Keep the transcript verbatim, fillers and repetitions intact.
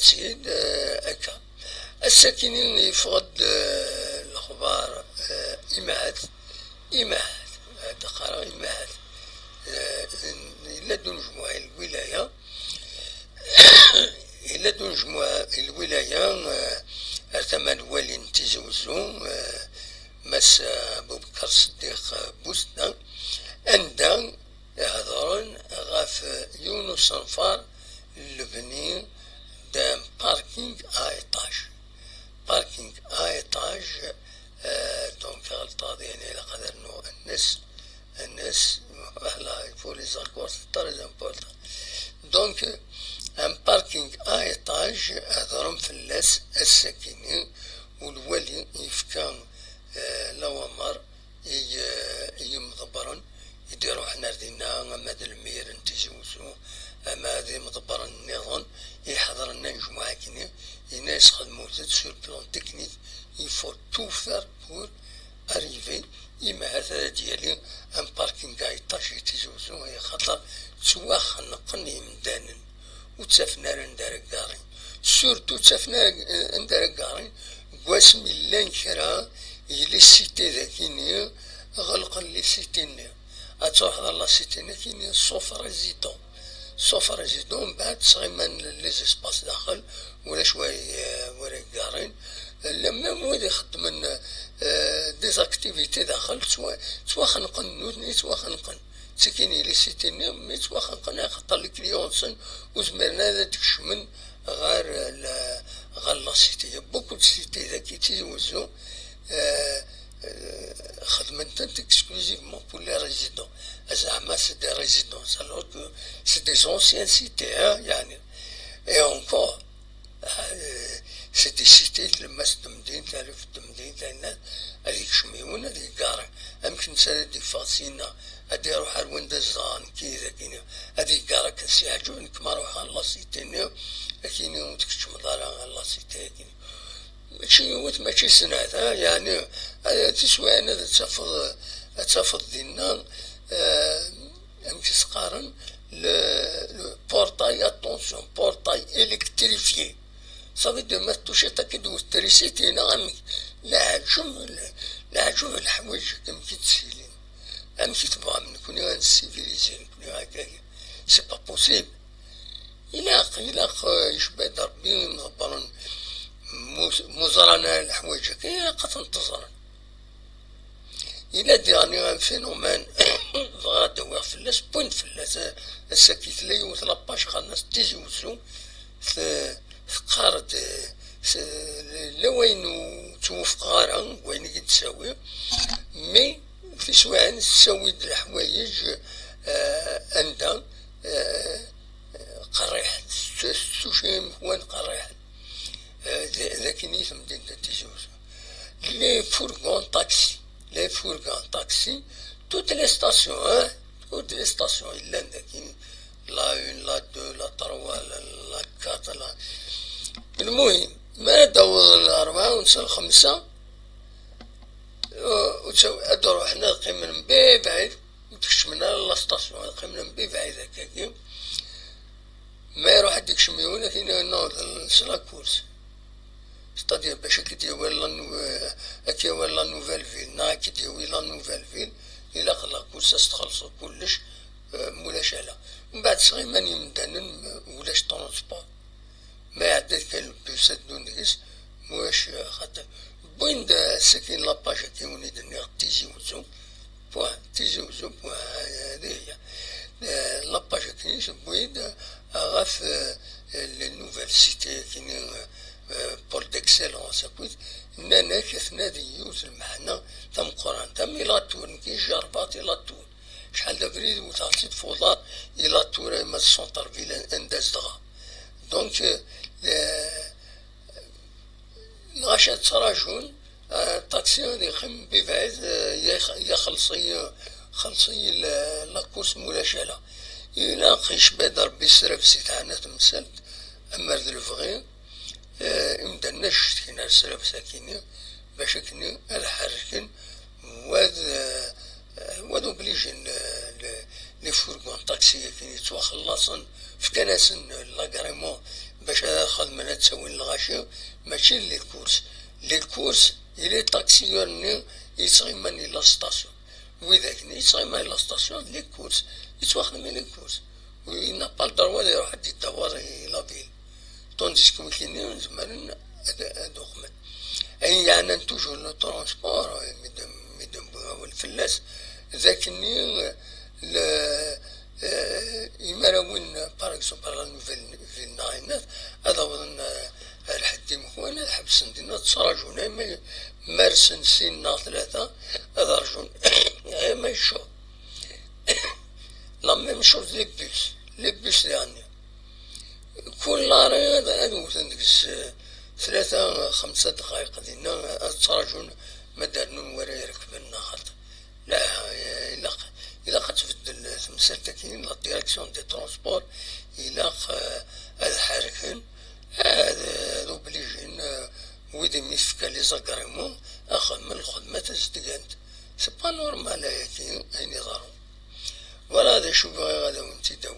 Sid, eh, akka. Ass-akini yeffeɣ-d, eh, lexbar, eh, imahat, imahat, ad qqareɣ imahat. Eh, yella-d unejmuɛ i lwilaya, yella-d unejmuɛ i lwilaya, eh, ar tama n wali n Tizi Wezzu, eh, Mass Abubekar Seddiq, eh, Busna, anda Ihedren ɣef yiwen usenfar n lebni d'un parking à étage. Parking à étage, euh, donc, ɣelṭeɣ, yani, ilaq ad rnuɣ N S, N S, voilà, il faut les accords, c'est très important. Donc, un parking à étage, hedren fell-as ass-akini, u lwali yefka, euh, lawamer i, i yimḍebbren i d-iruḥen ar dinna, ama d lmir n Tizi Wezzu, ama d imḍebbren nniḍen i iḥeḍren anejmuɛ-agi-nni, yenna-yas xedmut-d sur le plan technique, il faut tout faire pour arriver, imi ahat ad d-yali un parking à étage i Tizi Wezzu, axaṭer ttwaxenqen yimdanen. Ur ttafen ara anda ara ggarin. Surtout ur ttafen ara anda ara ggarin deg wasmi llan kra n les cités dagini, ɣelqen les cités-nni. Ad truḥeḍ ɣer la cité-nni akini sauf résident. Sauf résident, mbeɛd tesɣiman les espaces daxel, ulac wa, wa ara ggarin. Llan même wid ixeddmen, euh, des activités daxel, ttwa-, ttwaxenqen, nutni ttwaxenqen. Ttikin i les cités-nni, mi ttwaxenqen, axaṭer les clients-nsen ur zmiren ad d-kecmen ɣer la, ɣer la cité. Il y a beaucoup de cités dagi i Tizi Wezzu, euh, euh, xedmen-tent exclusivement pour les résidents. Zeɛma c'est des résidences, alors que c'est des anciennes cités, hein, yani. Et encore, euh, c'est des cités, tlemmast n temdint, alef n temdint, ayen ad yekcem yiwen ad yeggar. Amek netta ad d-yeffeɣ sina, ad d-iruḥ ar wanda zedɣeɣ nekki dagini, ad yeggar akken s-yeɛǧeb, nekk ma ruḥeɣ ɣer la cité-nni, akini ur tkeččmeḍ ara ɣer la cité-agi. Mačči yiwet, mačči snat, ha, yani, eh, tiswiɛin ad tafeḍ, ad tafeḍ dinna, eh, amek i s-qqaren, le, le portail, attention, portail électrifié. Ça veut dire, ma ttuciḍ akka d trisiti, neɣ amek? Leɛǧeb, leɛǧeb leḥwayeǧ amek i d-ssilin. Amek i tebɣam nekni ad nessivilizi nekni akka? C'est pas possible. Ilaq, ilaq, eh, icba-d Rebbi imḍebbren, mu, mu ẓran ara leḥwayeǧ akka, ilaq ad tent-ẓren. Yella diɣen un phénomène, bɣiɣ ad d-awiɣ fell-as, wwin-d fell-as, eh, ass-agi tella yiwet la page qqaren-as Tizi Wezzu, te-, teqqar-d, eh, s-, la wayen ur ttwufqeɣ ara, deg wayen i d-tessawi, mais tiswiɛin tessawi-d leḥwayeǧ, eh, anda, eh, qerriḥen, s-, s-, s-, tucim wan qerriḥen. Eh, d-, d akken i temdint n Tizi Wezzu. Les fourgons taxis, les fourgons taxis, toutes les stations, hein, toutes les stations, yellan dagi, la une, la deux, la trois, la, la quatre, la, المهم, mi ara d-taweḍ larbɛa u netta lxemsa, u, u, ad ruḥen ad qqimen mebɛid, ur d-keččmen ara la station, ad qqimen mebɛid akkagi. Ma iruḥ ad d-ikcem yiwen, ad t-yini, non, c'est la course. C'est-à-dire, bac ad k-id-yawi la nou-, ad k-yawi la nouvelle ville, neɣ ad k-id-yawi la nouvelle ville, ilaq la course ad s-txellṣeḍ kullec, eh, mulac ala. Mbeɛd sɣiman yimdanen, ulac transport. Ma iɛedda-d kan le bus ad ddun deg-s, mulac, eh, xaṭer. Wwin-d, eh, ass-agi la page-agi wen i d-nniɣ Tizi Wezzu. Point, Tizi Wezzu, point, هذه هي. Eh, la page-agi tewwi-d ɣef, eh, les nouvelles cités-agi, eh, pôle d'excellence, akked nnan-ak ad tnadi yiwet lmeḥna tameqqrant, am i la tour, nekk i jerrbeɣ-tt i la tour. Acḥal d abrid wteɣ-tt-id f uḍar i la tour, ama d centre-ville anda zedɣeɣ. Donc, eh, eh, lɣaci ad ttrajun, eh, ṭaksi ad yeqqim bibɛid, eh, ya, ya xelṣ-iyi, xelṣ-iyi la, la course mulac ala. Ilaq icba-d Rebbi srabes i teɛna temsalt, amer d lebɣi, eh, imdanen ad cetkin ar srabes akini, bac akini ad ḥerrken, wad, eh, wad obligin, eh, le, les fourgons taxi akken yettwaxellaṣen, fkan-asen l'agrément bac ad xedmen, ad ttawin lɣaci, mačči les courses. Les courses, i les taxiyeurs-nni yettɣiman i la station. Widak-nni yettɣiman i la station, les courses, yettwaxdem les courses. Il n'a pas le droit ad iruḥ ad d-iddawer i la ville. Tandis que wigi-nni zemren ad, ad uɣmen. Ayen yeɛnan toujours le transport, mi d-, mi d-newwi awal fell-as, d akken-nni, le, eh, imi ara win, par exemple, la nouvelle ville neɣ ayen, ad awḍen, eh, ar ḥedd imekwan, ad ḥebsen dinna, ad ttraǧun, ama marsen sin neɣ tlata, ad rǧun, ama yeccuṛ. La même chose les bus, les bus daɣen. Kul arrêt ad, ad wten deg-s, eh, tlata, xemsa dqayeq dinna, ad ttraǧun ma d-rnun wara irekben neɣ xaṭi. La, ilaq, ilaq ad tbeddel temsalt-agi, la direction des transports, ilaq, eh, ad ḥerken, ad, ad obligin, eh, wid imi tefka les agréments, ad xedmen lxedma tazedgant. C'est pas normal ayagi, ayen iḍerrun. Voilà d acu bɣiɣ ad awen-t-id-awiɣ.